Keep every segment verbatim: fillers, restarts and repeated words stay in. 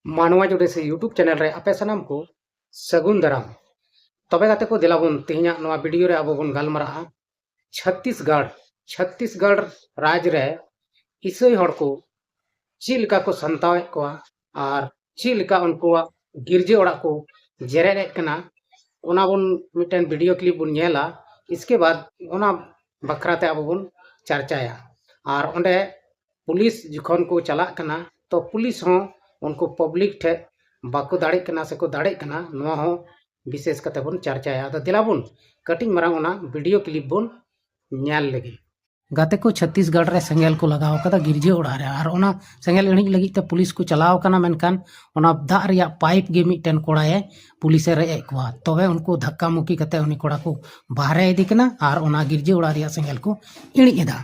ᱢᱟᱱᱣᱟ ᱡᱩᱰᱤᱥᱤ YouTube channel ᱨᱮ ᱟᱯᱮ ᱥᱟᱱᱟᱢ ᱠᱚ ᱥᱟᱹᱜᱩᱱ ᱫᱟᱨᱟᱢ᱾ ᱛᱚᱵᱮ ᱜᱟᱛᱮ ᱠᱚ, ᱫᱮᱞᱟ ᱵᱚᱱ ᱛᱮᱦᱮᱧᱟᱜ ᱱᱚᱣᱟ ᱵᱷᱤᱰᱤᱭᱳ ᱨᱮ ᱟᱵᱚ ᱵᱚᱱ ᱜᱟᱞᱢᱟᱨᱟᱜᱼᱟ ᱪᱷᱚᱛᱛᱤᱥᱜᱚᱲ, ᱪᱷᱚᱛᱛᱤᱥᱜᱚᱲ ᱨᱟᱡᱽ ᱨᱮ ᱤᱥᱟᱹᱭ ᱦᱚᱲ ᱠᱚ ᱪᱮᱫ ᱞᱮᱠᱟ ᱠᱚ ᱥᱟᱱᱛᱟᱣᱮᱫ ᱠᱚᱣᱟ ᱟᱨ ᱪᱮᱫ ᱞᱮᱠᱟ ᱩᱱᱠᱩᱣᱟᱜ ᱜᱤᱨᱡᱟᱹ ᱚᱲᱟᱜ ᱠᱚ ᱡᱮᱨᱮᱫ ᱮᱫ ᱠᱟᱱᱟ, ᱚᱱᱟ ᱵᱚᱱ ᱢᱤᱫᱴᱮᱱ ᱵᱷᱤᱰᱤᱭᱳ ᱠᱞᱤᱯ ᱵᱚᱱ ᱧᱮᱞᱟ᱾ ᱤᱥᱠᱮ ᱵᱟᱫ ᱚᱱᱟ ᱵᱟᱠᱷᱨᱟ ᱛᱮ ᱟᱵᱚ ᱵᱚᱱ ᱪᱟᱨᱪᱟᱭᱟ᱾ ᱟᱨ ᱚᱸᱰᱮ ᱯᱩᱞᱤᱥ ᱡᱚᱠᱷᱚᱱ ᱠᱚ ᱪᱟᱞᱟᱜ ᱠᱟᱱᱟ, ᱛᱚ ᱯᱩᱞᱤᱥ ᱦᱚᱸ ᱩᱱᱠᱩ ᱯᱟᱵᱽᱞᱤᱠ ᱴᱷᱮᱱ ᱵᱟᱠᱚ ᱫᱟᱲᱮᱜ ᱠᱟᱱᱟ ᱥᱮᱠᱚ ᱫᱟᱲᱮᱜ ᱠᱟᱱᱟ, ᱱᱚᱣᱟ ᱦᱚᱸ ᱵᱤᱥᱮᱥ ᱠᱟᱛᱮ ᱵᱚᱱ ᱪᱟᱨᱪᱟᱭᱟ᱾ ᱟᱫᱚ ᱫᱮᱞᱟ ᱵᱚᱱ ᱠᱟᱹᱴᱤᱡ ᱢᱟᱨᱟᱝ ᱚᱱᱟ ᱵᱷᱤᱰᱤᱭᱳ ᱠᱞᱤᱯ ᱵᱚᱱ ᱧᱮᱞ ᱞᱮᱜᱮ᱾ ᱜᱟᱛᱮ ᱠᱚ, ᱪᱷᱚᱛᱛᱤᱥᱜᱚᱲ ᱨᱮ ᱥᱮᱸᱜᱮᱞ ᱠᱚ ᱞᱟᱜᱟᱣ ᱠᱟᱫᱟ ᱜᱤᱨᱡᱟᱹ ᱚᱲᱟᱜ ᱨᱮ, ᱟᱨ ᱚᱱᱟ ᱥᱮᱸᱜᱮᱞ ᱤᱬᱤᱡ ᱞᱟᱹᱜᱤᱫ ᱛᱮ ᱯᱩᱞᱤᱥ ᱠᱚ ᱪᱟᱞᱟᱣ ᱠᱟᱱᱟ, ᱢᱮᱱᱠᱷᱟᱱ ᱚᱱᱟ ᱫᱟᱜ ᱨᱮᱭᱟᱜ ᱯᱟᱭᱤᱯ ᱜᱮ ᱢᱤᱫᱴᱮᱱ ᱠᱚᱲᱟᱭᱮ ᱯᱩᱞᱤᱥᱮ ᱨᱮᱡ ᱮᱫ ᱠᱚᱣᱟ᱾ ᱛᱚᱵᱮ ᱩᱱᱠᱩ ᱫᱷᱟᱠᱠᱟ ᱢᱩᱠᱤ ᱠᱟᱛᱮ ᱩᱱᱤ ᱠᱚᱲᱟ ᱠᱚ ᱵᱟᱦᱨᱮ ᱤᱫᱤ ᱠᱟᱱᱟ ᱟᱨ ᱚᱱᱟ ᱜᱤᱨᱡᱟᱹ ᱚᱲᱟᱜ ᱨᱮᱭᱟᱜ ᱥᱮᱸᱜᱮᱞ ᱠᱚ ᱤᱬᱤᱡ ᱮᱫᱟ᱾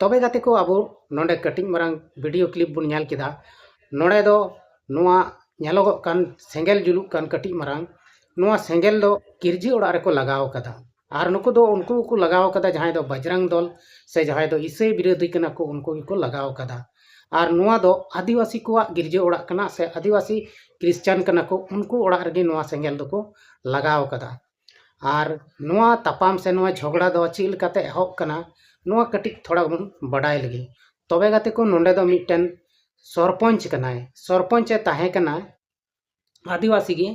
ᱛᱚᱵᱮ ᱜᱟᱛᱮ ᱠᱚ, ᱟᱵᱚ ᱱᱚᱰᱮ ᱠᱟᱹᱴᱤᱡ ᱢᱟᱨᱟᱝ ᱵᱷᱤᱰᱤᱭᱳ ᱠᱞᱤᱯ ᱵᱚᱱ ᱧᱮᱞ ᱠᱮᱫᱟ᱾ ᱱᱚᱰᱮ ᱫᱚ ᱱᱚᱣᱟ ᱧᱮᱞᱚᱜᱚᱜ ᱠᱟᱱ ᱥᱮᱸᱜᱮᱞ ᱡᱩᱞᱩᱜ ᱠᱟᱱ ᱠᱟᱹᱴᱤᱡ ᱢᱟᱨᱟᱝ, ᱱᱚᱣᱟ ᱥᱮᱸᱜᱮᱞ ᱫᱚ ᱜᱤᱨᱡᱟᱹ ᱚᱲᱟᱜ ᱨᱮᱠᱚ ᱞᱟᱜᱟᱣ ᱠᱟᱫᱟ᱾ ᱟᱨ ᱱᱩᱠᱩ ᱫᱚ ᱩᱱᱠᱩ ᱠᱚ ᱞᱟᱜᱟᱣ ᱠᱟᱫᱟ ᱡᱟᱦᱟᱸᱭ ᱫᱚ ᱵᱟᱡᱽᱨᱟᱝ ᱫᱚᱞ ᱥᱮ ᱡᱟᱦᱟᱸᱭ ᱫᱚ ᱤᱥᱟᱹᱭ ᱵᱤᱨᱳᱫᱷᱤ ᱠᱟᱱᱟ ᱠᱚ, ᱩᱱᱠᱩ ᱜᱮᱠᱚ ᱞᱟᱜᱟᱣ ᱠᱟᱫᱟ᱾ ᱟᱨ ᱱᱚᱣᱟ ᱫᱚ ᱟᱹᱫᱤᱵᱟᱹᱥᱤ ᱠᱚᱣᱟᱜ ᱜᱤᱨᱡᱟᱹ ᱚᱲᱟᱜ ᱠᱟᱱᱟ ᱥᱮ ᱟᱹᱫᱤᱵᱟᱹᱥᱤ ᱠᱷᱨᱤᱥᱪᱟᱱ ᱠᱟᱱᱟ ᱠᱚ, ᱩᱱᱠᱩ ᱚᱲᱟᱜ ᱨᱮᱜᱮ ᱱᱚᱣᱟ ᱥᱮᱸᱜᱮᱞ ᱫᱚᱠᱚ ᱞᱟᱜᱟᱣ ᱠᱟᱫᱟ᱾ ᱟᱨ ᱱᱚᱣᱟ ᱛᱟᱯᱟᱢ ᱥᱮ ᱱᱚᱣᱟ ᱡᱷᱚᱜᱽᱲᱟ ᱫᱚ ᱪᱮᱫ ᱞᱮᱠᱟᱛᱮ ᱮᱦᱚᱵ ᱠᱟᱱᱟ, ᱱᱚᱣᱟ ᱠᱟᱹᱴᱤᱡ ᱛᱷᱚᱲᱟ ᱵᱚᱱ ᱵᱟᱰᱟᱭ ᱞᱮᱜᱮ᱾ ᱛᱚᱵᱮ ᱜᱟᱛᱮ ᱠᱚ, ᱱᱚᱰᱮ ᱫᱚ ᱢᱤᱫᱴᱮᱱ ᱥᱚᱨᱯᱚᱧᱪ ᱠᱟᱱᱟᱭ, ᱥᱚᱨᱯᱚᱧᱪ ᱮ ᱛᱟᱦᱮᱸ ᱠᱟᱱᱟ ᱟᱹᱫᱤᱵᱟᱹᱥᱤ ᱜᱮ,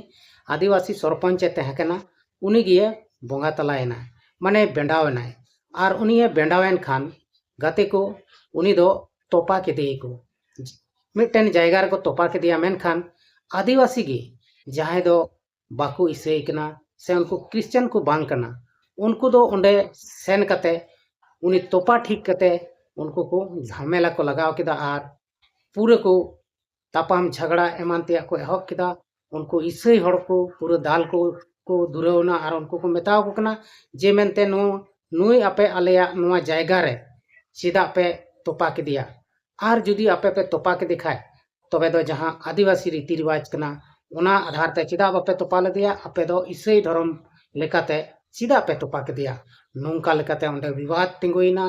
ᱟᱹᱫᱤᱵᱟᱹᱥᱤ ᱥᱚᱨᱯᱚᱧᱪ ᱮ ᱛᱟᱦᱮᱸ ᱠᱟᱱᱟ, ᱩᱱᱤ ᱜᱮ ᱵᱚᱸᱜᱟ ᱛᱟᱞᱟᱭᱮᱱᱟᱭ, ᱢᱟᱱᱮ ᱵᱮᱸᱰᱟᱣ ᱮᱱᱟᱭ᱾ ᱟᱨ ᱩᱱᱤᱭᱮ ᱵᱮᱸᱰᱟᱣ ᱮᱱ ᱠᱷᱟᱱ ᱜᱟᱛᱮ ᱠᱚ, ᱩᱱᱤ ᱫᱚ ᱛᱚᱯᱟ ᱠᱮᱫᱮᱭᱟᱠᱚ, ᱢᱤᱫᱴᱮᱱ ᱡᱟᱭᱜᱟ ᱨᱮᱠᱚ ᱛᱚᱯᱟ ᱠᱮᱫᱮᱭᱟ᱾ ᱢᱮᱱᱠᱷᱟᱱ ᱟᱹᱫᱤᱵᱟᱹᱥᱤ ᱜᱮ, ᱡᱟᱦᱟᱸᱭ ᱫᱚ ᱵᱟᱠᱚ ᱤᱥᱟᱹᱭ ᱠᱟᱱᱟ ᱥᱮ ᱩᱱᱠᱩ ᱠᱷᱨᱤᱥᱪᱟᱱ ᱠᱚ ᱵᱟᱝ ᱠᱟᱱᱟ, ᱩᱱᱠᱩ ᱫᱚ ᱚᱸᱰᱮ ᱥᱮᱱ ᱠᱟᱛᱮ ᱩᱱᱤ ᱛᱚᱯᱟ ᱴᱷᱤᱠ ᱠᱟᱛᱮ ᱩᱱᱠᱩ ᱠᱚ ᱡᱷᱟᱢᱮᱞᱟ ᱠᱚ ᱞᱟᱜᱟᱣ ᱠᱮᱫᱟ ᱟᱨ ᱯᱩᱨᱟᱹ ᱠᱚ ᱛᱟᱯᱟᱢ ᱡᱷᱟᱜᱽᱲᱟ ᱮᱢᱟᱱ ᱛᱮᱭᱟᱜ ᱠᱚ ᱮᱦᱚᱵ ᱠᱮᱫᱟ᱾ ᱩᱱᱠᱩ ᱤᱥᱟᱹᱭ ᱦᱚᱲ ᱠᱚ ᱯᱩᱨᱟᱹ ᱫᱟᱞ ᱠᱚ, ᱠᱚ ᱫᱷᱩᱨᱟᱹᱣ ᱮᱱᱟ ᱟᱨ ᱩᱱᱠᱩ ᱠᱚ ᱢᱮᱛᱟᱣ ᱠᱚ ᱠᱟᱱᱟ ᱡᱮ, ᱢᱮᱱᱛᱮ ᱱᱩ-, ᱱᱩᱭ ᱟᱯᱮ ᱟᱞᱮᱭᱟᱜ ᱱᱚᱣᱟ ᱡᱟᱭᱜᱟ ᱨᱮ ᱪᱮᱫᱟᱜ ᱯᱮ ᱛᱚᱯᱟ ᱠᱮᱫᱮᱭᱟ? ᱟᱨ ᱡᱩᱫᱤ ᱟᱯᱮ ᱯᱮ ᱛᱚᱯᱟ ᱠᱮᱫᱮ ᱠᱷᱟᱡ, ᱛᱚᱵᱮ ᱫᱚ ᱡᱟᱦᱟᱸ ᱟᱹᱫᱤᱵᱟᱹᱥᱤ ᱨᱤᱛᱤ ᱨᱮᱣᱟᱡᱽ ᱠᱟᱱᱟ, ᱚᱱᱟ ᱟᱫᱷᱟᱨ ᱛᱮ ᱪᱮᱫᱟᱜ ᱵᱟᱯᱮ ᱛᱚᱯᱟ ᱞᱮᱫᱮᱭᱟ? ᱟᱯᱮ ᱫᱚ ᱤᱥᱟᱹᱭ ᱫᱷᱚᱨᱚᱢ ᱞᱮᱠᱟᱛᱮ ᱪᱮᱫᱟᱜ ᱯᱮ ᱛᱚᱯᱟ ᱠᱮᱫᱮᱭᱟ? ᱱᱚᱝᱠᱟ ᱞᱮᱠᱟᱛᱮ ᱚᱸᱰᱮ ᱵᱤᱵᱟᱫ ᱛᱤᱸᱜᱩᱭᱮᱱᱟ᱾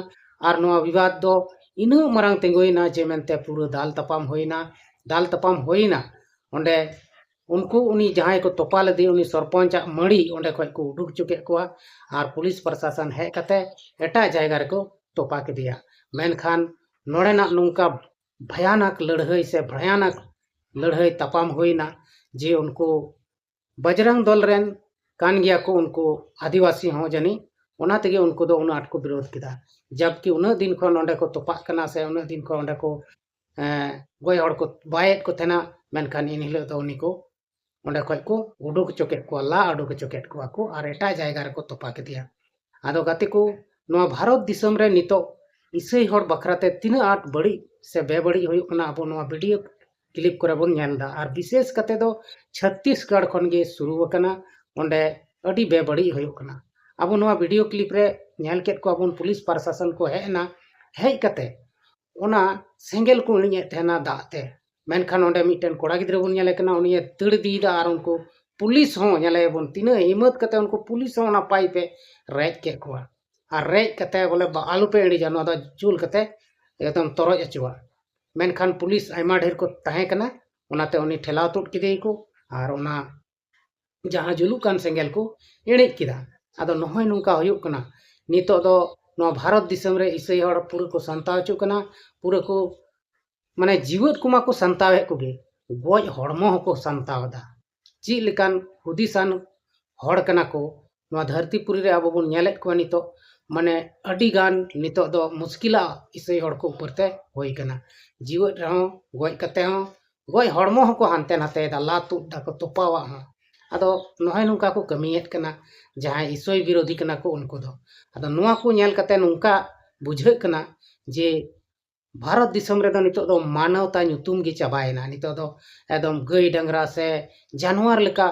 ᱟᱨ ᱱᱚᱣᱟ ᱵᱤᱵᱟᱫ ᱫᱚ ᱤᱱᱟᱹᱜ ᱢᱟᱨᱟᱝ ᱛᱤᱸᱜᱩᱭᱮᱱᱟ ᱡᱮ ᱢᱮᱱᱛᱮ ᱯᱩᱨᱟᱹ ᱫᱟᱞ ᱛᱟᱯᱟᱢ ᱦᱩᱭᱮᱱᱟ, ᱫᱟᱞ ᱛᱟᱯᱟᱢ ᱦᱩᱭᱮᱱᱟ᱾ ᱚᱸᱰᱮ ᱩᱱᱠᱩ, ᱩᱱᱤ ᱡᱟᱦᱟᱸᱭ ᱠᱚ ᱛᱚᱯᱟ ᱞᱮᱫᱮ, ᱩᱱᱤ ᱥᱚᱨᱯᱚᱧᱪᱟᱜ ᱢᱟᱹᱲᱤ ᱚᱸᱰᱮ ᱠᱷᱚᱱ ᱠᱚ ᱩᱰᱩᱠ ᱦᱚᱪᱚ ᱠᱮᱫ ᱠᱚᱣᱟ᱾ ᱟᱨ ᱯᱩᱞᱤᱥ ᱯᱨᱚᱥᱟᱥᱚᱱ ᱦᱮᱡ ᱠᱟᱛᱮ ᱮᱴᱟᱜ ᱡᱟᱭᱜᱟ ᱨᱮᱠᱚ ᱛᱚᱯᱟ ᱠᱮᱫᱮᱭᱟ᱾ ᱢᱮᱱᱠᱷᱟᱱ ᱱᱚᱰᱮᱱᱟᱜ ᱱᱚᱝᱠᱟ ᱵᱷᱚᱭᱟᱱᱚᱠ ᱞᱟᱹᱲᱦᱟᱹᱭ ᱥᱮ ᱵᱷᱚᱭᱟᱱᱚᱠ ᱞᱟᱹᱲᱦᱟᱹᱭ ᱛᱟᱯᱟᱢ ᱦᱩᱭᱱᱟ ᱡᱮ ᱩᱱᱠᱩ ᱵᱟᱡᱽᱨᱟᱝ ᱫᱚᱞ ᱨᱮᱱ ᱠᱟᱱ ᱜᱮᱭᱟ ᱠᱚ ᱩᱱᱠᱩ ᱟᱹᱫᱤᱵᱟᱹᱥᱤ ᱦᱚᱸ ᱡᱟᱹᱱᱤᱡ, ᱚᱱᱟ ᱛᱮᱜᱮ ᱩᱱᱠᱩ ᱫᱚ ᱩᱱᱟᱹᱜ ᱟᱸᱴ ᱠᱚ ᱵᱤᱨᱳᱫᱷ ᱠᱮᱫᱟ᱾ ᱡᱟᱵᱠᱤ ᱩᱱᱟᱹᱜ ᱫᱤᱱ ᱠᱷᱚᱱ ᱚᱸᱰᱮ ᱠᱚ ᱛᱚᱯᱟᱜ ᱠᱟᱱᱟ ᱥᱮ ᱩᱱᱟᱹᱜ ᱫᱤᱱ ᱠᱷᱚᱱ ᱚᱸᱰᱮ ᱠᱚ, ᱮᱸ, ᱜᱚᱡ ᱦᱚᱲ ᱠᱚ ᱵᱟᱭᱮᱫ ᱠᱚ ᱛᱟᱦᱮᱱᱟ, ᱢᱮᱱᱠᱷᱟᱱ ᱮᱱ ᱦᱤᱞᱳᱜ ᱫᱚ ᱩᱱᱤ ᱠᱚ ᱚᱸᱰᱮ ᱠᱷᱚᱱ ᱠᱚ ᱩᱰᱩᱠ ᱦᱚᱪᱚ ᱠᱮᱫ ᱠᱚᱣᱟ, ᱞᱟ ᱩᱰᱩᱠ ᱦᱚᱪᱚ ᱠᱮᱫ ᱠᱚᱣᱟ ᱠᱚ ᱟᱨ ᱮᱴᱟᱜ ᱡᱟᱭᱜᱟ ᱨᱮᱠᱚ ᱛᱚᱯᱟ ᱠᱮᱫᱮᱭᱟ᱾ ᱟᱫᱚ ᱜᱟᱛᱮ ᱠᱚ, ᱱᱚᱣᱟ ᱵᱷᱟᱨᱚᱛ ᱫᱤᱥᱚᱢ ᱨᱮ ᱱᱤᱛᱚᱜ ᱤᱥᱟᱹᱭ ᱦᱚᱲ ᱵᱟᱠᱷᱨᱟ ᱛᱮ ᱛᱤᱱᱟᱹᱜ ᱟᱸᱴ ᱵᱟᱹᱲᱤᱡ ᱥᱮ ᱵᱮᱵᱟᱹᱲᱤᱡ ᱦᱩᱭᱩᱜ ᱠᱟᱱᱟ, ᱟᱵᱚ ᱱᱚᱣᱟ ᱵᱷᱤᱰᱤᱭᱳ ᱠᱞᱤᱯ ᱠᱚᱨᱮ ᱵᱚᱱ ᱧᱮᱞ ᱮᱫᱟ᱾ ᱟᱨ ᱵᱤᱥᱮᱥ ᱠᱟᱛᱮ ᱫᱚ ᱪᱷᱚᱛᱛᱤᱥᱜᱚᱲ ᱠᱷᱚᱱ ᱜᱮ ᱥᱩᱨᱩ ᱟᱠᱟᱱᱟ, ᱚᱸᱰᱮ ᱟᱹᱰᱤ ᱵᱮᱵᱟᱹᱲᱤᱡ ᱦᱩᱭᱩᱜ ᱠᱟᱱᱟ᱾ ᱟᱵᱚ ᱱᱚᱣᱟ ᱵᱷᱤᱰᱤᱭᱳ ᱠᱞᱤᱯ ᱨᱮ ᱧᱮᱞ ᱠᱮᱫ ᱠᱚᱣᱟ ᱵᱚᱱ, ᱯᱩᱞᱤᱥ ᱯᱨᱚᱥᱟᱥᱚᱱ ᱠᱚ ᱦᱮᱡ ᱮᱱᱟ, ᱦᱮᱡ ᱠᱟᱛᱮ ᱚᱱᱟ ᱥᱮᱸᱜᱮᱞ ᱠᱚ ᱤᱬᱤᱡ ᱮᱫ ᱛᱟᱦᱮᱱᱟ ᱫᱟᱜ ᱛᱮ᱾ ᱢᱮᱱᱠᱷᱟᱱ ᱚᱸᱰᱮ ᱢᱤᱫᱴᱮᱱ ᱠᱚᱲᱟ ᱜᱤᱫᱽᱨᱟᱹ ᱵᱚᱱ ᱧᱮᱞᱮ ᱠᱟᱱᱟ, ᱩᱱᱤᱭᱮ ᱫᱟᱹᱲ ᱤᱫᱤᱭᱮᱫᱟ ᱟᱨ ᱩᱱᱠᱩ ᱯᱩᱞᱤᱥ ᱦᱚᱸ ᱧᱮᱞᱮᱭᱟᱵᱚᱱ ᱛᱤᱱᱟᱹᱜ ᱦᱤᱢᱢᱟᱹᱛ ᱠᱟᱛᱮ ᱩᱱᱠᱩ ᱯᱩᱞᱤᱥ ᱦᱚᱸ ᱚᱱᱟ ᱯᱟᱭᱤᱯ ᱮ ᱨᱮᱡ ᱠᱮᱫ ᱠᱚᱣᱟ᱾ ᱟᱨ ᱨᱮᱡ ᱠᱟᱛᱮ ᱵᱚᱞᱮ ᱵᱟ-, ᱟᱞᱚᱯᱮ ᱤᱬᱤᱡᱟ, ᱱᱚᱣᱟ ᱫᱚ ᱡᱩᱞ ᱠᱟᱛᱮ ᱮᱠᱫᱚᱢ ᱛᱚᱨᱚᱡ ᱦᱚᱪᱚᱣᱟᱜ᱾ ᱢᱮᱱᱠᱷᱟᱱ ᱯᱩᱞᱤᱥ ᱟᱭᱢᱟ ᱰᱷᱮᱨ ᱠᱚ ᱛᱟᱦᱮᱸ ᱠᱟᱱᱟ, ᱚᱱᱟᱛᱮ ᱩᱱᱤ ᱴᱷᱮᱞᱟᱣ ᱛᱩᱫ ᱠᱮᱫᱮᱭᱟᱠᱚ ᱟᱨ ᱚᱱᱟ ᱡᱟᱦᱟᱸ ᱡᱩᱞᱩᱜ ᱠᱟᱱ ᱥᱮᱸᱜᱮᱞ ᱠᱚ ᱤᱬᱤᱡ ᱠᱮᱫᱟ᱾ ᱟᱫᱚ ᱱᱚᱜᱼᱚᱭ ᱱᱚᱝᱠᱟ ᱦᱩᱭᱩᱜ ᱠᱟᱱᱟ᱾ ᱱᱤᱛᱚᱜ ᱫᱚ ᱱᱚᱣᱟ ᱵᱷᱟᱨᱚᱛ ᱫᱤᱥᱚᱢ ᱨᱮ ᱤᱥᱟᱹᱭ ᱦᱚᱲ ᱯᱩᱨᱟᱹ ᱠᱚ ᱥᱟᱱᱛᱟᱣ ᱦᱚᱪᱚᱜ ᱠᱟᱱᱟ, ᱯᱩᱨᱟᱹ ᱠᱚ, ᱢᱟᱱᱮ, ᱡᱤᱣᱮᱫ ᱠᱚᱢᱟ ᱠᱚ ᱥᱟᱱᱛᱟᱣᱮᱫ ᱠᱚᱜᱮ, ᱜᱚᱡ ᱦᱚᱲᱢᱚ ᱦᱚᱸᱠᱚ ᱥᱟᱱᱛᱟᱣ ᱮᱫᱟ᱾ ᱪᱮᱫ ᱞᱮᱠᱟᱱ ᱦᱩᱫᱤᱥᱟᱱ ᱦᱚᱲ ᱠᱟᱱᱟ ᱠᱚ ᱱᱚᱣᱟ ᱫᱷᱟᱹᱨᱛᱤ ᱯᱩᱨᱤ ᱨᱮ ᱟᱵᱚ ᱵᱚᱱ ᱧᱮᱞᱮᱫ ᱠᱚᱣᱟ ᱱᱤᱛᱚᱜ, ᱢᱟᱱᱮ, ᱟᱹᱰᱤ ᱜᱟᱱ ᱱᱤᱛᱚᱜ ᱫᱚ ᱢᱩᱥᱠᱤᱞᱟ ᱤᱥᱟᱹᱭ ᱦᱚᱲ ᱠᱚ ᱩᱯᱚᱨ ᱛᱮ ᱦᱩᱭ ᱠᱟᱱᱟ᱾ ᱡᱤᱣᱮᱫ ᱨᱮᱦᱚᱸ, ᱜᱚᱡ ᱠᱟᱛᱮ ᱦᱚᱸ, ᱜᱚᱡ ᱦᱚᱲᱢᱚ ᱦᱚᱸᱠᱚ ᱦᱟᱱᱛᱮ ᱱᱟᱛᱮᱭᱮᱫᱟ, ᱞᱟ ᱛᱩᱫ ᱫᱟᱠᱚ, ᱛᱚᱯᱟᱣᱟᱜ ᱦᱚᱸ᱾ ᱟᱫᱚ ᱱᱚᱜᱼᱚᱭ ᱱᱚᱝᱠᱟ ᱠᱚ ᱠᱟᱹᱢᱤᱭᱮᱫ ᱠᱟᱱᱟ ᱡᱟᱦᱟᱸᱭ ᱤᱥᱚᱭ ᱵᱤᱨᱳᱫᱷᱤ ᱠᱟᱱᱟ ᱠᱚ ᱩᱱᱠᱩ ᱫᱚ᱾ ᱟᱫᱚ ᱱᱚᱣᱟ ᱠᱚ ᱧᱮᱞ ᱠᱟᱛᱮ ᱱᱚᱝᱠᱟ ᱵᱩᱡᱷᱟᱹᱜ ᱠᱟᱱᱟ ᱡᱮ ᱵᱷᱟᱨᱚᱛ ᱫᱤᱥᱚᱢ ᱨᱮᱫᱚ ᱱᱤᱛᱚᱜ ᱫᱚ ᱢᱟᱱᱚᱣᱛᱟ ᱧᱩᱛᱩᱢ ᱜᱮ ᱪᱟᱵᱟᱭᱮᱱᱟ᱾ ᱱᱤᱛᱚᱜ ᱫᱚ ᱮᱠᱫᱚᱢ ᱜᱟᱹᱭ ᱰᱟᱝᱨᱟ ᱥᱮ ᱡᱟᱱᱣᱟᱨ ᱞᱮᱠᱟ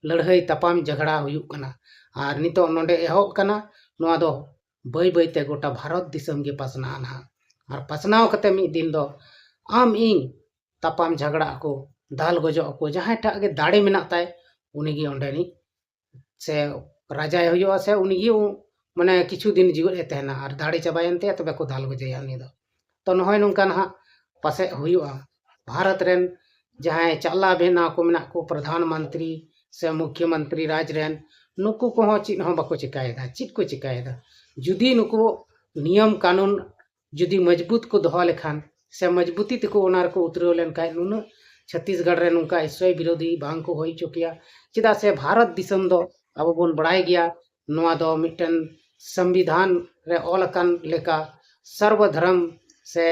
ᱞᱟᱹᱲᱦᱟᱹᱭ ᱛᱟᱯᱟᱢ ᱡᱷᱟᱜᱽᱲᱟ ᱦᱩᱭᱩᱜ ᱠᱟᱱᱟ᱾ ᱟᱨ ᱱᱤᱛᱚᱜ ᱱᱚᱰᱮ ᱮᱦᱚᱵ ᱠᱟᱱᱟ, ᱱᱚᱣᱟ ᱫᱚ ᱵᱟᱹᱭ ᱵᱟᱹᱭ ᱛᱮ ᱜᱚᱴᱟ ᱵᱷᱟᱨᱚᱛ ᱫᱤᱥᱚᱢ ᱜᱮ ᱯᱟᱥᱱᱟᱜᱼᱟ ᱱᱟᱦᱟᱜ᱾ ᱟᱨ ᱯᱟᱥᱱᱟᱣ ᱠᱟᱛᱮ ᱢᱤᱫ ᱫᱤᱱ ᱫᱚ ᱟᱢ ᱤᱧ ᱛᱟᱯᱟᱢ ᱡᱷᱟᱜᱽᱲᱟᱜ ᱟᱠᱚ, ᱫᱟᱞ ᱜᱚᱡᱚᱜ ᱟᱠᱚ, ᱡᱟᱦᱟᱸᱭ ᱴᱟᱜ ᱜᱮ ᱫᱟᱲᱮ ᱢᱮᱱᱟᱜ ᱛᱟᱭ ᱩᱱᱤᱜᱮ ᱚᱸᱰᱮᱱᱤᱡ ᱥᱮ ᱨᱟᱡᱟᱭ ᱦᱩᱭᱩᱜᱼᱟ ᱥᱮ ᱩᱱᱤᱜᱮ ᱩ-, ᱢᱟᱱᱮ ᱠᱤᱪᱷᱩ ᱫᱤᱱ ᱡᱤᱣᱮᱫ ᱮ ᱛᱟᱦᱮᱱᱟ ᱟᱨ ᱫᱟᱲᱮ ᱪᱟᱵᱟᱭᱮᱱ ᱛᱟᱭᱟ ᱛᱚᱵᱮ ᱠᱚ ᱫᱟᱞ ᱜᱚᱡᱮᱭᱟ ᱩᱱᱤ ᱫᱚ᱾ ᱛᱚ ᱱᱚᱜᱼᱚᱭ ᱱᱚᱝᱠᱟ ᱱᱟᱦᱟᱜ ᱯᱟᱥᱮᱡ ᱦᱩᱭᱩᱜᱼᱟ᱾ ᱵᱷᱟᱨᱚᱛ ᱨᱮᱱ ᱡᱟᱦᱟᱸᱭ ᱪᱟᱞᱟ ᱵᱮᱱᱟᱣ ᱠᱚ ᱢᱮᱱᱟᱜ ᱠᱚ, ᱯᱨᱚᱫᱷᱟᱱ ᱢᱚᱱᱛᱨᱤ ᱥᱮ ᱢᱩᱠᱷᱭᱚ ᱢᱚᱱᱛᱨᱤ ᱨᱟᱡᱽ ᱨᱮᱱ, ᱱᱩᱠᱩ ᱠᱚᱦᱚᱸ ᱪᱮᱫ ᱦᱚᱸ ᱵᱟᱠᱚ ᱪᱮᱠᱟᱭᱮᱫᱟ᱾ ᱪᱮᱫ ᱠᱚ ᱪᱮᱠᱟᱭᱮᱫᱟ? ᱡᱩᱫᱤ ᱱᱩᱠᱩ ᱱᱤᱭᱚᱢ ᱠᱟᱹᱱᱩᱱ ᱡᱩᱫᱤ ᱢᱚᱡᱽᱵᱩᱛ ᱠᱚ ᱫᱚᱦᱚ ᱞᱮᱠᱷᱟᱱ ᱥᱮ ᱢᱚᱡᱽᱵᱩᱛᱤ ᱛᱮᱠᱚ ᱚᱱᱟ ᱨᱮᱠᱚ ᱩᱛᱨᱟᱹᱣ ᱞᱮᱱᱠᱷᱟᱱ, ᱱᱩᱱᱟᱹᱜ ᱪᱷᱟᱹᱛᱤᱥᱜᱚᱲ ᱨᱮ ᱱᱚᱝᱠᱟ ᱤᱥᱥᱚᱭ ᱵᱤᱨᱳᱫᱷᱤ ᱵᱟᱝ ᱠᱚ ᱦᱩᱭ ᱦᱚᱪᱚ ᱠᱮᱭᱟ᱾ ᱪᱮᱫᱟᱜ ᱥᱮ ᱵᱷᱟᱨᱚᱛ ᱫᱤᱥᱚᱢ ᱫᱚ ᱟᱵᱚ ᱵᱚᱱ ᱵᱟᱲᱟᱭ ᱜᱮᱭᱟ, ᱱᱚᱣᱟ ᱫᱚ ᱢᱤᱫᱴᱮᱱ ᱥᱚᱝᱵᱤᱫᱷᱟᱱ ᱨᱮ ᱚᱞ ᱟᱠᱟᱱ ᱞᱮᱠᱟ ᱥᱚᱨᱵᱚ ᱫᱷᱚᱨᱚᱢ ᱥᱮ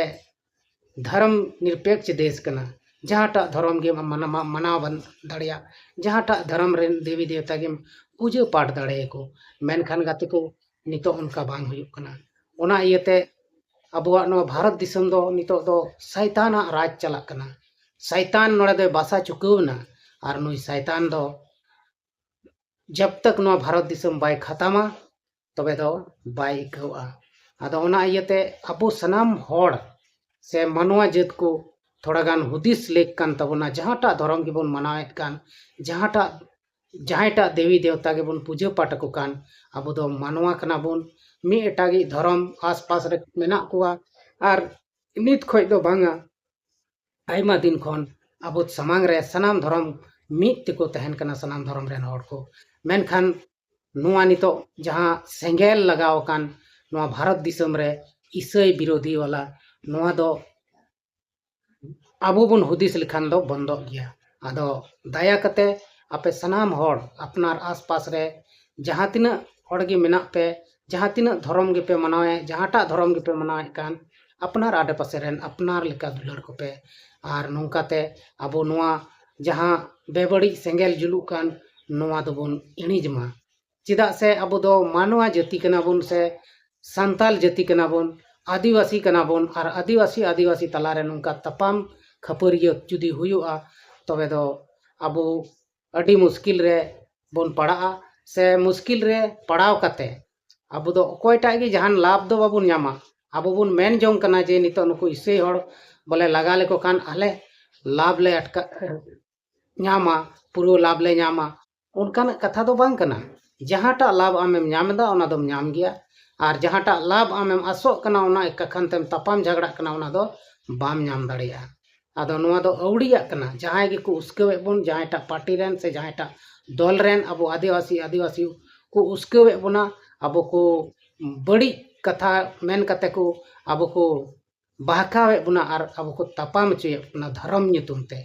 ᱫᱷᱚᱨᱚᱢ ᱱᱤᱨᱯᱮᱠᱥ ᱫᱮᱥ ᱠᱟᱱᱟ᱾ ᱡᱟᱦᱟᱸᱴᱟᱜ ᱫᱷᱚᱨᱚᱢ ᱜᱮᱢ ᱢᱟᱱᱟ-, ᱢᱟ-, ᱢᱟᱱᱟᱣ ᱵᱟᱱ-, ᱫᱟᱲᱮᱭᱟᱜ, ᱡᱟᱦᱟᱸᱴᱟᱜ ᱫᱷᱚᱨᱚᱢ ᱨᱮᱱ ᱫᱮᱵᱤ ᱫᱮᱣᱛᱟ ᱜᱮᱢ ᱯᱩᱡᱟᱹ ᱯᱟᱴ ᱫᱟᱲᱮᱭᱟᱠᱚ᱾ ᱢᱮᱱᱠᱷᱟᱱ ᱜᱟᱛᱮ ᱠᱚ, ᱱᱤᱛᱚᱜ ᱚᱱᱠᱟ ᱵᱟᱝ ᱦᱩᱭᱩᱜ ᱠᱟᱱᱟ᱾ ᱚᱱᱟ ᱤᱭᱟᱹᱛᱮ ᱟᱵᱚᱣᱟᱜ ᱱᱚᱣᱟ ᱵᱷᱟᱨᱚᱛ ᱫᱤᱥᱚᱢ ᱫᱚ ᱱᱤᱛᱚᱜ ᱫᱚ ᱥᱟᱭᱛᱟᱱᱟᱜ ᱨᱟᱡᱽ ᱪᱟᱞᱟᱜ ᱠᱟᱱᱟ᱾ ᱥᱟᱭᱛᱟᱱ ᱱᱚᱰᱮ ᱫᱚᱭ ᱵᱟᱥᱟ ᱪᱩᱠᱟᱹᱣ ᱮᱱᱟ᱾ ᱟᱨ ᱱᱩᱭ ᱥᱟᱭᱛᱟᱱ ᱫᱚ ᱡᱟᱵ ᱛᱟᱠ ᱱᱚᱣᱟ ᱵᱷᱟᱨᱚᱛ ᱫᱤᱥᱚᱢ ᱵᱟᱭ ᱠᱷᱟᱛᱟᱢᱟ, ᱛᱚᱵᱮ ᱫᱚ ᱵᱟᱭ ᱟᱹᱭᱠᱟᱹᱣᱟ᱾ ᱟᱫᱚ ᱚᱱᱟ ᱤᱭᱟᱹᱛᱮ ᱟᱵᱚ ᱥᱟᱱᱟᱢ ᱦᱚᱲ ᱥᱮ ᱢᱟᱱᱣᱟ ᱡᱟᱹᱛ ᱠᱚ ᱛᱷᱚᱲᱟ ᱜᱟᱱ ᱦᱩᱫᱤᱥ ᱞᱮᱠ ᱠᱟᱱ ᱛᱟᱵᱚᱱᱟ᱾ ᱡᱟᱦᱟᱸᱴᱟᱜ ᱫᱷᱚᱨᱚᱢ ᱜᱮᱵᱚᱱ ᱢᱟᱱᱟᱣᱮᱫ ᱠᱟᱱ, ᱡᱟᱦᱟᱸᱴᱟᱜ, ᱡᱟᱦᱟᱸᱭᱴᱟᱜ ᱫᱮᱵᱤ ᱫᱮᱣᱛᱟ ᱜᱮᱵᱚᱱ ᱯᱩᱡᱟᱹ ᱯᱟᱴ ᱟᱠᱚ ᱠᱟᱱ, ᱟᱵᱚ ᱫᱚ ᱢᱟᱱᱣᱟ ᱠᱟᱱᱟ ᱵᱚᱱ᱾ ᱢᱤᱫ ᱮᱴᱟᱜᱤᱡ ᱫᱷᱚᱨᱚᱢ ᱟᱥᱯᱟᱥ ᱨᱮ ᱢᱮᱱᱟᱜ ᱠᱚᱣᱟ, ᱟᱨ ᱱᱤᱛ ᱠᱷᱚᱡ ᱫᱚ ᱵᱟᱝᱟ, ᱟᱭᱢᱟ ᱫᱤᱱ ᱠᱷᱚᱱ ᱟᱵᱚ ᱥᱟᱢᱟᱝ ᱨᱮ ᱥᱟᱱᱟᱢ ᱫᱷᱚᱨᱚᱢ ᱢᱤᱫ ᱛᱮᱠᱚ ᱛᱟᱦᱮᱱ ᱠᱟᱱᱟ, ᱥᱟᱱᱟᱢ ᱫᱷᱚᱨᱚᱢ ᱨᱮᱱ ᱦᱚᱲ ᱠᱚ᱾ ᱢᱮᱱᱠᱷᱟᱱ ᱱᱚᱣᱟ ᱱᱤᱛᱚᱜ ᱡᱟᱦᱟᱸ ᱥᱮᱸᱜᱮᱞ ᱞᱟᱜᱟᱣ ᱟᱠᱟᱱ ᱱᱚᱣᱟ ᱵᱷᱟᱨᱚᱛ ᱫᱤᱥᱚᱢ ᱨᱮ ᱤᱥᱟᱹᱭ ᱵᱤᱨᱳᱫᱷᱤ ᱣᱟᱞᱟ, ᱱᱚᱣᱟ ᱫᱚ ᱟᱵᱚ ᱵᱚᱱ ᱦᱩᱫᱤᱥ ᱞᱮᱠᱷᱟᱱ ᱫᱚ ᱵᱚᱱᱫᱚᱜ ᱜᱮᱭᱟ᱾ ᱟᱫᱚ ᱫᱟᱭᱟ ᱠᱟᱛᱮ ᱟᱯᱮ ᱥᱟᱱᱟᱢ ᱦᱚᱲ ᱟᱯᱱᱟᱨ ᱟᱥᱯᱟᱥ ᱨᱮ ᱡᱟᱦᱟᱸ ᱛᱤᱱᱟᱹᱜ ᱦᱚᱲ ᱜᱮ ᱢᱮᱱᱟᱜ ᱯᱮ, ᱡᱟᱦᱟᱸ ᱛᱤᱱᱟᱹᱜ ᱫᱷᱚᱨᱚᱢ ᱜᱮᱯᱮ ᱢᱟᱱᱟᱣᱮᱫ, ᱡᱟᱦᱟᱸᱴᱟᱜ ᱫᱷᱚᱨᱚᱢ ᱜᱮᱯᱮ ᱢᱟᱱᱟᱣᱮᱫ ᱠᱟᱱ, ᱟᱯᱱᱟᱨ ᱟᱰᱮᱯᱟᱥᱮ ᱨᱮᱱ ᱟᱯᱱᱟᱨ ᱞᱮᱠᱟ ᱫᱩᱞᱟᱹᱲ ᱠᱚᱯᱮ᱾ ᱟᱨ ᱱᱚᱝᱠᱟᱛᱮ ᱟᱵᱚ ᱱᱚᱣᱟ ᱡᱟᱦᱟᱸ ᱵᱮᱵᱟᱹᱲᱤᱡ ᱥᱮᱸᱜᱮᱞ ᱡᱩᱞᱩᱜ ᱠᱟᱱ, ᱱᱚᱣᱟ ᱫᱚᱵᱚᱱ ᱤᱬᱤᱡᱽ ᱢᱟ᱾ ᱪᱮᱫᱟᱜ ᱥᱮ ᱟᱵᱚ ᱫᱚ ᱢᱟᱱᱣᱟ ᱡᱟᱹᱛᱤ ᱠᱟᱱᱟ ᱵᱚᱱ ᱥᱮ ᱥᱟᱱᱛᱟᱞ ᱡᱟᱹᱛᱤ ᱠᱟᱱᱟ ᱵᱚᱱ, ᱟᱹᱫᱤᱵᱟᱹᱥᱤ ᱠᱟᱱᱟ ᱵᱚᱱ, ᱟᱨ ᱟᱹᱫᱤᱵᱟᱹᱥᱤ ᱟᱹᱫᱤᱵᱟᱹᱥᱤ ᱛᱟᱞᱟᱨᱮ ᱱᱚᱝᱠᱟ ᱛᱟᱯᱟᱢ ᱠᱷᱟᱹᱯᱟᱹᱨᱤᱭᱟᱹ ᱡᱩᱫᱤ ᱦᱩᱭᱩᱜᱼᱟ, ᱛᱚᱵᱮ ᱫᱚ ᱟᱵᱚ ᱟᱹᱰᱤ ᱢᱩᱥᱠᱤᱞ ᱨᱮ ᱵᱚᱱ ᱯᱟᱲᱟᱜᱼᱟ᱾ ᱥᱮ ᱢᱩᱥᱠᱤᱞ ᱨᱮ ᱯᱟᱲᱟᱣ ᱠᱟᱛᱮ ᱟᱵᱚ ᱫᱚ ᱚᱠᱚᱭᱴᱟᱜ ᱜᱮ ᱡᱟᱦᱟᱱ ᱞᱟᱵᱷ ᱫᱚ ᱵᱟᱵᱚᱱ ᱧᱟᱢᱟ᱾ ᱟᱵᱚ ᱵᱚᱱ ᱢᱮᱱ ᱡᱚᱝ ᱠᱟᱱᱟ ᱡᱮ ᱱᱤᱛᱚᱜ ᱱᱩᱠᱩ ᱤᱥᱟᱹᱭ ᱦᱚᱲ ᱵᱚᱞᱮ ᱞᱟᱜᱟ ᱞᱮᱠᱚ ᱠᱷᱟᱱ ᱟᱞᱮ ᱞᱟᱵᱷ ᱞᱮ ᱟᱴᱠᱟ-, ᱧᱟᱢᱟ, ᱯᱩᱨᱟᱹ ᱞᱟᱵᱷ ᱞᱮ ᱧᱟᱢᱟ, ᱚᱱᱠᱟᱱᱟᱜ ᱠᱟᱛᱷᱟ ᱫᱚ ᱵᱟᱝ ᱠᱟᱱᱟ᱾ ᱡᱟᱦᱟᱸᱴᱟᱜ ᱞᱟᱵᱷ ᱟᱢᱮᱢ ᱧᱟᱢ ᱮᱫᱟ, ᱚᱱᱟ ᱫᱚᱢ ᱧᱟᱢ ᱜᱮᱭᱟ, ᱟᱨ ᱡᱟᱦᱟᱸᱴᱟᱜ ᱞᱟᱵᱷ ᱟᱢᱮᱢ ᱟᱥᱚᱜ ᱠᱟᱱᱟ, ᱚᱱᱟ ᱠᱟᱠᱷᱟᱱ ᱛᱮᱢ ᱛᱟᱯᱟᱢ ᱡᱷᱟᱜᱽᱲᱟᱜ ᱠᱟᱱᱟ, ᱚᱱᱟ ᱫᱚ ᱵᱟᱢ ᱧᱟᱢ ᱫᱟᱲᱮᱭᱟᱜᱼᱟ᱾ ᱟᱫᱚ ᱱᱚᱣᱟ ᱫᱚ ᱟᱹᱣᱲᱤᱭᱟᱜ ᱠᱟᱱᱟ᱾ ᱡᱟᱦᱟᱸᱭ ᱜᱮᱠᱚ ᱩᱥᱠᱟᱹᱣᱮᱫ ᱵᱚᱱ, ᱡᱟᱦᱟᱸᱭᱴᱟᱜ ᱯᱟᱨᱴᱤ ᱨᱮᱱ ᱥᱮ ᱡᱟᱦᱟᱸᱭᱴᱟᱜ ᱫᱚᱞ ᱨᱮᱱ ᱟᱵᱚ ᱟᱹᱫᱤᱵᱟᱹᱥᱤ, ᱟᱹᱫᱤᱵᱟᱹᱥᱤ ᱠᱚ ᱩᱥᱠᱟᱹᱣᱮᱫ ᱵᱚᱱᱟ, ᱟᱵᱚ ᱠᱚ ᱵᱟᱹᱲᱤᱡ ᱠᱟᱛᱷᱟ ᱢᱮᱱ ᱠᱟᱛᱮ ᱠᱚ ᱟᱵᱚ ᱠᱚ ᱵᱟᱦᱠᱟᱣᱮᱫ ᱵᱚᱱᱟ ᱟᱨ ᱟᱵᱚ ᱠᱚ ᱛᱟᱯᱟᱢ ᱦᱚᱪᱚᱭᱮᱫ ᱵᱚᱱᱟ ᱫᱷᱚᱨᱚᱢ ᱧᱩᱛᱩᱢ ᱛᱮ᱾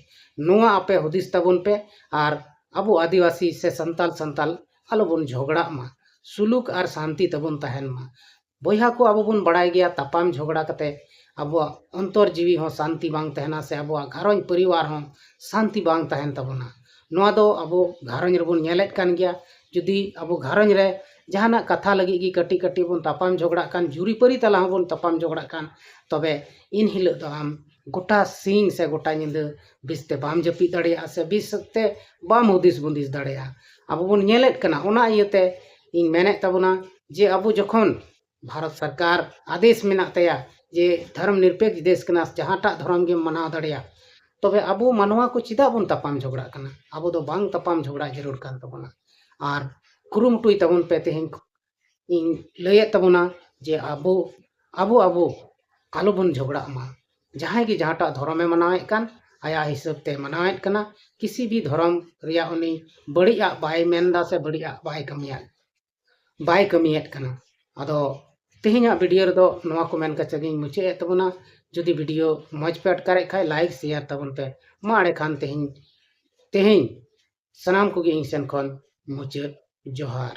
ᱱᱚᱣᱟ ᱟᱯᱮ ᱦᱩᱫᱤᱥ ᱛᱟᱵᱚᱱ ᱯᱮ ᱟᱨ ᱟᱵᱚ ᱟᱹᱫᱤᱵᱟᱹᱥᱤ ᱥᱮ ᱥᱟᱱᱛᱟᱞ ᱥᱟᱱᱛᱟᱞ ᱟᱞᱚᱵᱚᱱ ᱡᱷᱚᱜᱽᱲᱟᱜ ᱢᱟ, ᱥᱩᱞᱩᱠ ᱟᱨ ᱥᱟᱱᱛᱤ ᱛᱟᱵᱚᱱ ᱛᱟᱦᱮᱱ ᱢᱟ᱾ ᱵᱚᱭᱦᱟ ᱠᱚ, ᱟᱵᱚ ᱵᱚᱱ ᱵᱟᱲᱟᱭ ᱜᱮᱭᱟ, ᱛᱟᱯᱟᱢ ᱡᱷᱚᱜᱽᱲᱟ ᱠᱟᱛᱮ ᱟᱵᱚᱣᱟᱜ ᱚᱱᱛᱚᱨ ᱡᱤᱣᱤ ᱦᱚᱸ ᱥᱟᱱᱛᱤ ᱵᱟᱝ ᱛᱟᱦᱮᱱᱟ ᱥᱮ ᱟᱵᱚᱣᱟᱜ ᱜᱷᱟᱨᱚᱸᱡᱽ ᱯᱚᱨᱤᱵᱟᱨ ᱦᱚᱸ ᱥᱟᱱᱛᱤ ᱵᱟᱝ ᱛᱟᱦᱮᱱ ᱛᱟᱵᱚᱱᱟ᱾ ᱱᱚᱣᱟ ᱫᱚ ᱟᱵᱚ ᱜᱷᱟᱨᱚᱸᱡᱽ ᱨᱮᱵᱚᱱ ᱧᱮᱞᱮᱫ ᱠᱟᱱ ᱜᱮᱭᱟ᱾ ᱡᱩᱫᱤ ᱟᱵᱚ ᱜᱷᱟᱨᱚᱸᱡᱽ ᱨᱮ ᱡᱟᱦᱟᱱᱟᱜ ᱠᱟᱛᱷᱟ ᱞᱟᱹᱜᱤᱫ ᱜᱮ ᱠᱟᱹᱴᱤᱡ ᱠᱟᱹᱴᱤᱡ ᱵᱚᱱ ᱛᱟᱯᱟᱢ ᱡᱷᱚᱜᱽᱲᱟᱜ ᱠᱟᱱ, ᱡᱩᱨᱤᱯᱟᱹᱨᱤ ᱛᱟᱞᱟ ᱦᱚᱸᱵᱚᱱ ᱛᱟᱯᱟᱢ ᱡᱷᱚᱜᱽᱲᱟᱜ ᱠᱟᱱ, ᱛᱚᱵᱮ ᱤᱱ ᱦᱤᱞᱳᱜ ᱫᱚ ᱟᱢ ᱜᱚᱴᱟ ᱥᱤᱧ ᱥᱮ ᱜᱚᱴᱟ ᱧᱤᱫᱟᱹ ᱵᱮᱥᱛᱮ ᱵᱟᱢ ᱡᱟᱹᱯᱤᱫ ᱫᱟᱲᱮᱭᱟᱜᱼᱟ ᱥᱮ ᱵᱮᱥ ᱛᱮ ᱵᱟᱢ ᱦᱩᱫᱤᱥ ᱵᱩᱫᱤᱥ ᱫᱟᱲᱮᱭᱟᱜᱼᱟ᱾ ᱟᱵᱚ ᱵᱚᱱ ᱧᱮᱞᱮᱫ ᱠᱟᱱᱟ᱾ ᱚᱱᱟ ᱤᱭᱟᱹᱛᱮ ᱤᱧ ᱢᱮᱱᱮᱫ ᱛᱟᱵᱚᱱᱟ ᱡᱮ ᱟᱵᱚ ᱡᱚᱠᱷᱚᱱ ᱵᱷᱟᱨᱚᱛ ᱥᱚᱨᱠᱟᱨ ᱟᱫᱮᱥ ᱢᱮᱱᱟᱜ ᱛᱟᱭᱟ ᱡᱮ ᱫᱷᱚᱨᱚᱢ ᱱᱤᱨᱯᱮᱠᱷ ᱫᱮᱥ ᱠᱟᱱᱟ, ᱡᱟᱦᱟᱸᱴᱟᱜ ᱫᱷᱚᱨᱚᱢ ᱜᱮᱢ ᱢᱟᱱᱟᱣ ᱫᱟᱲᱮᱭᱟᱜ, ᱛᱚᱵᱮ ᱟᱵᱚ ᱢᱟᱱᱣᱟ ᱠᱚ ᱪᱮᱫᱟᱜ ᱵᱚᱱ ᱛᱟᱯᱟᱢ ᱡᱷᱚᱜᱽᱲᱟᱜ ᱠᱟᱱᱟ? ᱟᱵᱚ ᱫᱚ ᱵᱟᱝ ᱛᱟᱯᱟᱢ ᱡᱷᱚᱜᱽᱲᱟ ᱡᱟᱹᱨᱩᱲ ᱠᱟᱱ ᱛᱟᱵᱚᱱᱟ᱾ ᱟᱨ ᱠᱩᱨᱩᱢᱩᱴᱩᱭ ᱛᱟᱵᱚᱱ ᱯᱮ᱾ ᱛᱮᱦᱮᱧ ᱤᱧ ᱞᱟᱹᱭᱮᱫ ᱛᱟᱵᱚᱱᱟ ᱡᱮ ᱟᱵᱚ, ᱟᱵᱚ, ᱟᱵᱚ ᱟᱞᱚᱵᱚᱱ ᱡᱷᱚᱜᱽᱲᱟᱜ ᱢᱟ᱾ ᱡᱟᱦᱟᱸᱭ ᱜᱮ ᱡᱟᱦᱟᱸᱴᱟᱜ ᱫᱷᱚᱨᱚᱢᱮ ᱢᱟᱱᱟᱣᱮᱫ ᱠᱟᱱ, ᱟᱭᱟᱜ ᱦᱤᱥᱟᱹᱵ ᱛᱮ ᱢᱟᱱᱟᱣᱮᱫ ᱠᱟᱱᱟ᱾ ᱠᱤᱥᱤ ᱵᱷᱤ ᱫᱷᱚᱨᱚᱢ ᱨᱮᱭᱟᱜ ᱩᱱᱤ ᱵᱟᱹᱲᱤᱡᱟᱜ ᱵᱟᱭ ᱢᱮᱱᱫᱟ ᱥᱮ ᱵᱟᱹᱲᱤᱡᱟᱜ ᱵᱟᱭ ᱠᱟᱹᱢᱤᱭᱟ, ᱵᱟᱭ ᱠᱟᱹᱢᱤᱭᱮᱫ ᱠᱟᱱᱟ᱾ ᱟᱫᱚ ᱛᱮᱦᱮᱧᱟᱜ ᱵᱷᱤᱰᱤᱭᱳ ᱨᱮᱫᱚ ᱱᱚᱣᱟ ᱠᱚ ᱢᱮᱱ ᱠᱟᱛᱮ ᱜᱤᱧ ᱢᱩᱪᱟᱹᱫ ᱮᱫ ᱛᱟᱵᱚᱱᱟ᱾ ᱡᱩᱫᱤ ᱵᱷᱤᱰᱤᱭᱳ ᱢᱚᱡᱽ ᱯᱮ ᱟᱴᱠᱟᱨᱮᱫ ᱠᱷᱟᱡ, ᱞᱟᱭᱤᱠ ᱥᱮᱭᱟᱨ ᱛᱟᱵᱚᱱ ᱯᱮ᱾ ᱢᱟ ᱮᱸᱰᱮᱠᱷᱟᱱ ᱛᱮᱦᱮᱧ, ᱛᱮᱦᱮᱧ ᱥᱟᱱᱟᱢ ᱠᱚᱜᱮ ᱤᱧ ᱥᱮᱱ ᱠᱷᱚᱱ ᱢᱩᱪᱟᱹᱫ ᱡᱚᱦᱟᱨ᱾